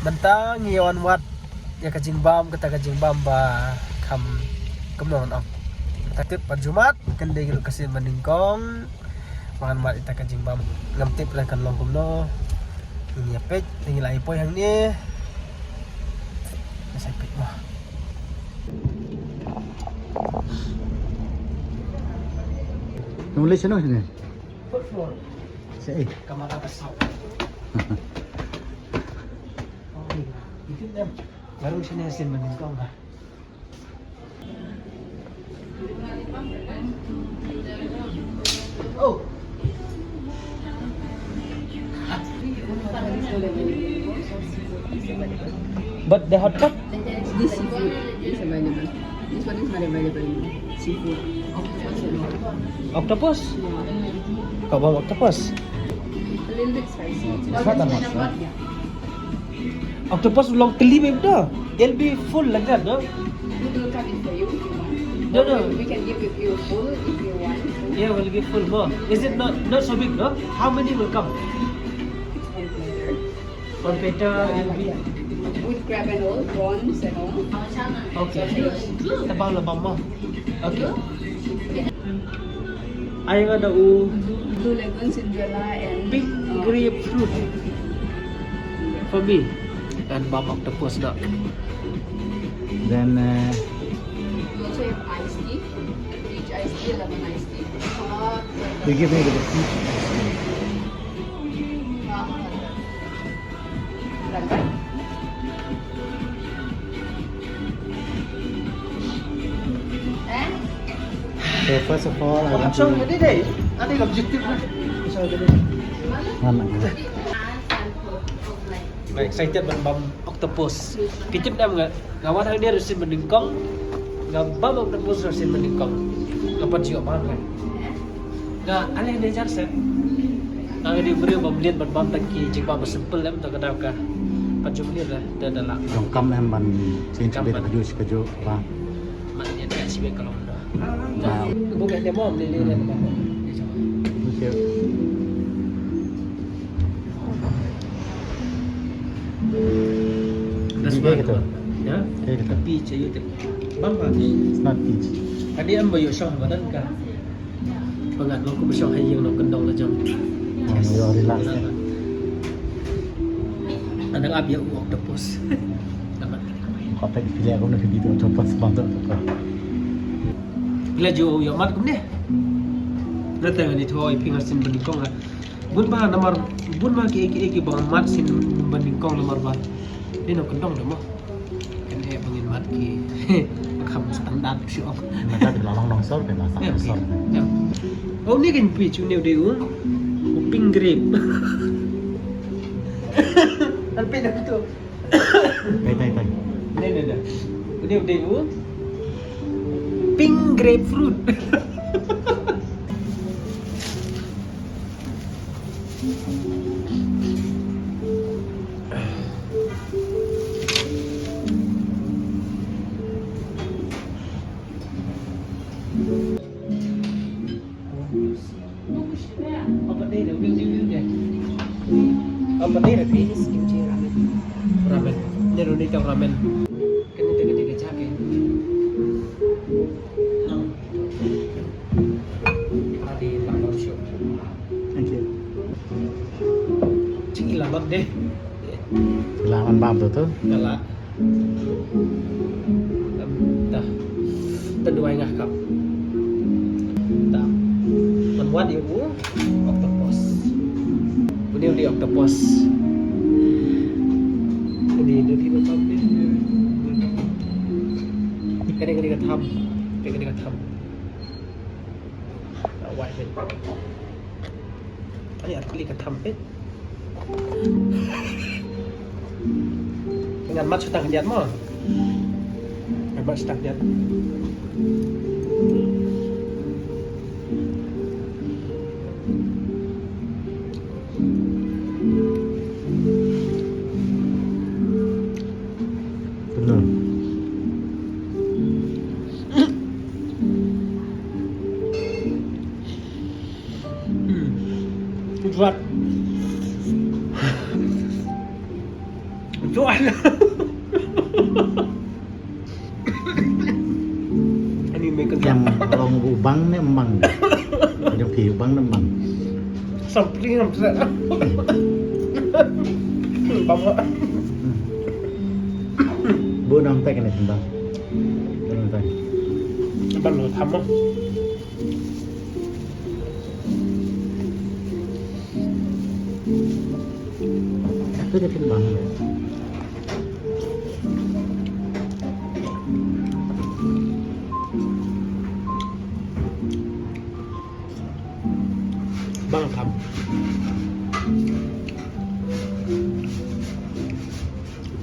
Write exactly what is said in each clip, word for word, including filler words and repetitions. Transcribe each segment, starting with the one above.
Mynta ngi ïa wan wad ïa ka jingbam, kata ka jingbam ba kham kumno ngan ong. Kata tip pat jummat kan dei ka sien ba nyngkong. Ba ngan wad ïa ka jingbam ngam tip lah kan long kumno. Ngi ïa peit, ngi la ïa poi hangne. Ngi sa peit mo. Nang leh shano shane? Fourth floor. Sa eh. Kamar atas. Oh, ni. Itu dah. Baru sini hasil meningkong lah. Oh. But the hot pot? This seafood is available. This one is not available. Seafood. Octopus and all. Octopus? Yeah. Kau bawa octopus? A little bit spicy. It's not that much, right? Yeah. Octopus long teli bib da. They'll be full like that, no? We will cut it for you if you want. No, no. We can give it you full if you want. Yeah, we'll give full more. Is it not, not so big, no? How many will come? It's one platter. One platter will be. With crab and all, prawns and all. Okay. Tabang labang mo. Okay. Ai nga da u Blue Lagoon, Cinderella and, pink uh, grapefruit for me. And bam octopus da. Then uh, we also have iced tea. Peach iced tea, lemon iced tea. Uh, they give me the peach iced tea. Uh, So first of all, I want to. Mana? I'm excited ban bam octopus. Ki tip ne em nga, nga wan hangne ruh sien ba nyngkong. Nga bam octopus ruh sien ba nyngkong. Nga pat ju bam ka. Nga ale ne jar se. Nga dei u briew ba mlien ban bam tang ki jingbam ba simple em, to ka daw ka. Pat ju mlien da da la. Jong kam em ban sien sibit ka ju ka ju ba. Ma ne ka sibit ka long da. Wow. Bu ka demo mlien ne ba. Thank you. That's why. Ya? Tapi chayu te. Bam ba. It's not peach. Tadi am ba yu shong ba dan ka. Ba ngan long kum shong ha ïing long kyndong la jong. Oh, you're relaxed, eh? Nga dang ap ïa u octopus. Ko peit phi leh kumno phi dei u octopus bam tu. Phi la ju ïoh mad kumne. Nga teng ni thoi phi nga sien ba nyngkong ha. Bun ba namar bun ba ki ki ki ba mad sien ba nyngkong namar ba. Ni no kyndong da mo. Kan eh ba ngin mad ki. Kham standard shu. Mada ki la long long sor, ki la sa sor. Oh, ni kan pi chu neu de u. U pink grape. Al pe da tu. Tai tai tai. Ni ni da. U neu de u. Pink grapefruit. Apa ni dah? Apa ni dah? Ramen. Ni dah ni tau ramen. Kena tengah tengah cakap. Thank you. Jing ila bad deh. Ila man bam tu tu. Dah. Dah duwai ngah kap. Dah. Man wad ïa u octopus. Une u dei octopus. Une u dei octopus. Kane kane ka tham. Kane kane ka tham. Wai peit. Ani at kali ka tham peit. Ngan mat shu tang khyndiat mo. Ngan mat shu tang khyndiat. Benar. Hmm. Kuat. Tuan. Ani me kan. Yang long u bang ne mang. Yang pi bang ne mang. Something yang besar. Bang. Bu nang tek ne bang. Bu nang tek. Bang lo tham. Ito na pin bang. Bang kham.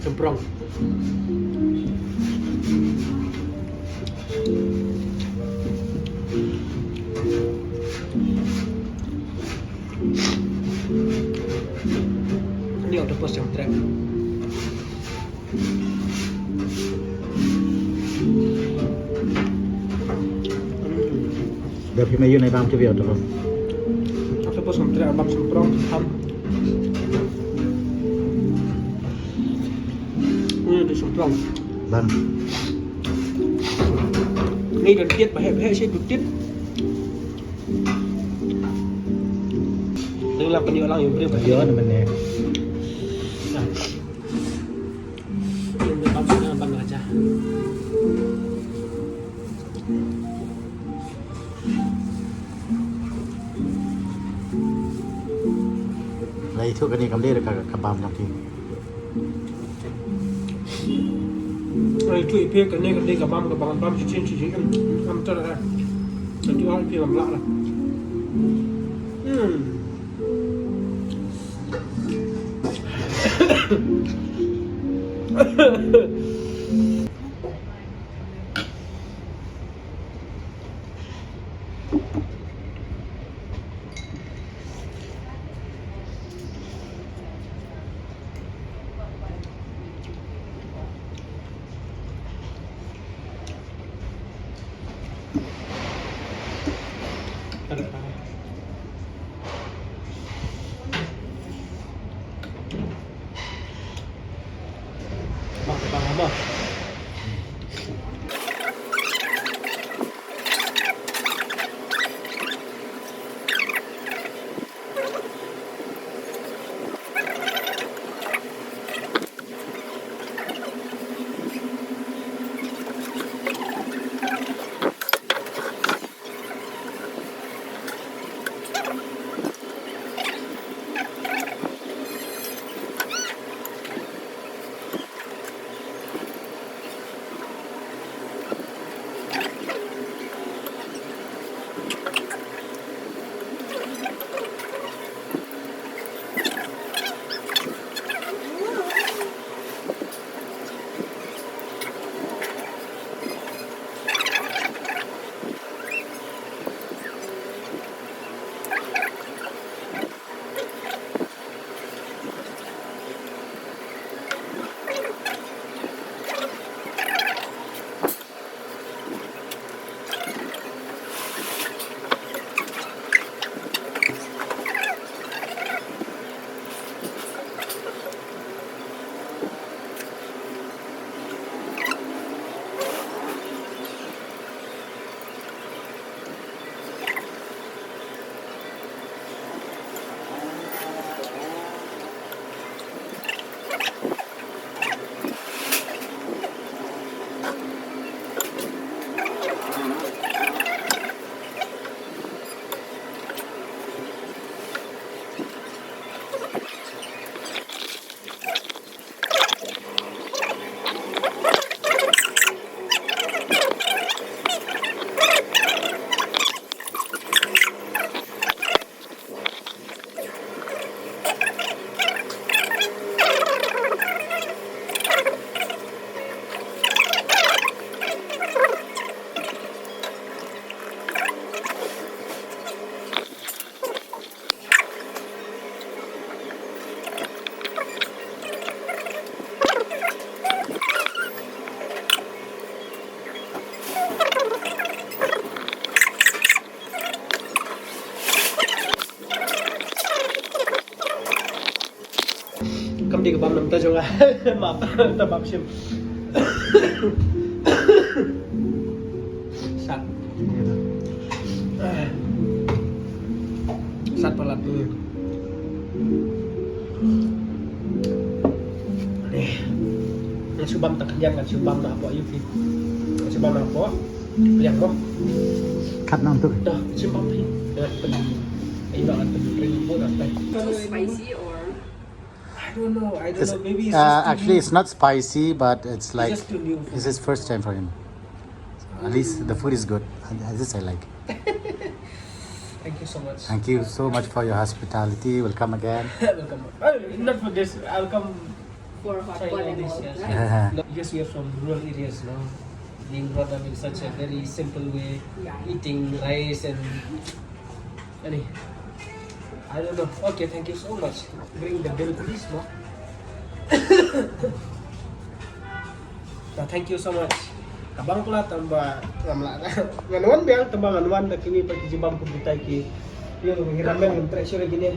Symprong. Ini octopus yang trap. Dah phi mayu nai bam tu biar tu. Octopus yang trap, bam symprong, ham. Ini di symprong. Bang. Ini dan tit, bahaya-bahaya sih, tit. Tengok lah, penyok lang, yang boleh. Yo, namanya. Nah. Yang boleh bang, bang aja. Lai thu kani kam dei ka, ka bam jong ki. Ai, tu ipe kane kane ka bam, ka bam, bam, cicin, cicin, em, em, tu dah. Ai, tu ipe bam lah lah. Hmm. Bam nam ta jong nga. Map ta bam shim. Sat. Sat palat tu. Ni. Nga shu bam ta khyndiat, nga shu bam ta hapoh ïa phi. Nga shu bam ta hapoh. Liang mo. Kat nang tu. Dah, shu bam phi. Dah, pyn. Ina kan pyn ring mo dah tai. Spicy or I don't know. I don't It's, know. Maybe it's uh, just too actually, new. It's not spicy, but it's like, just too new for it's me. His first time for him. So at least the food is good. And this I like. Thank you so much. Thank you so much for your hospitality. Welcome again. Welcome. Oh, not for this. I'll come for hot pot and all. Yes. No, because we are from rural areas, no? Being brought up in such a very simple way, yeah, eating rice and Ani. I don't know. Okay, thank you so much. Bring the bill, please, no? Nah, thank you so much. Ka bang pula tang ba ngam lah. Ngan wan biang tang ba ngan wan da kiwei pat ki jubab kumta ki. Ïa ngi ramen ngam treh shuh kine.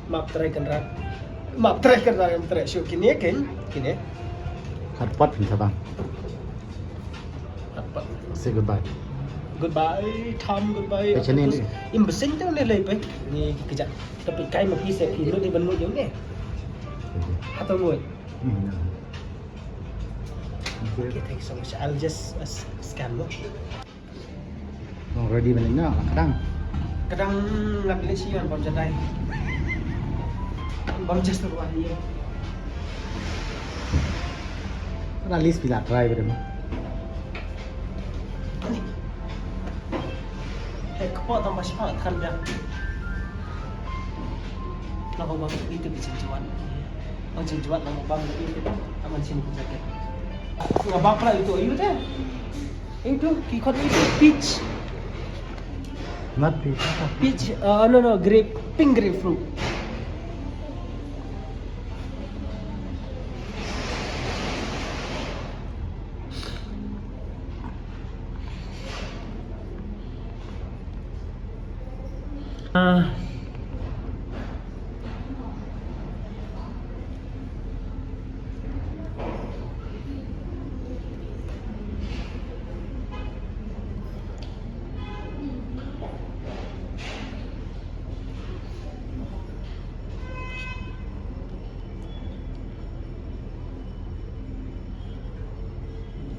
Map Trai Kynrad. Map Trai Kynrad ngam treh shuh kine, kine. Hot pot phin ka bang. Hot pot. Say goodbye. Goodbye, Tom, goodbye. Octopus. Im bsing te ne lei pe. Ni ki kjat. Tapi kai ma phi se phi lut ni ban mut jong ne. Hato mut. Okay, thank you so much. I'll just, uh, s-, scan mo. Long ready ban ina, kadang. Kadang ngat leh shi ngan bam jadai. Bam just ruh ni. At least phi la try ba dem. Hei, kpo tang ba shi pa kan biang. Nako bam itu bi jinjwan. Oh, jinjwan nako bam itu. Aman sini pun sakit. Nga bam pula itu, itu te. Itu ki khot itu peach. Not peach. Peach, uh, no, no, grape, pink grapefruit. Uh,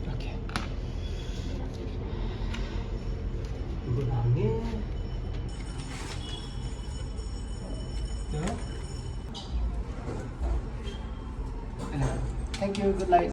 Okay. Good morning. Thank you. Good night.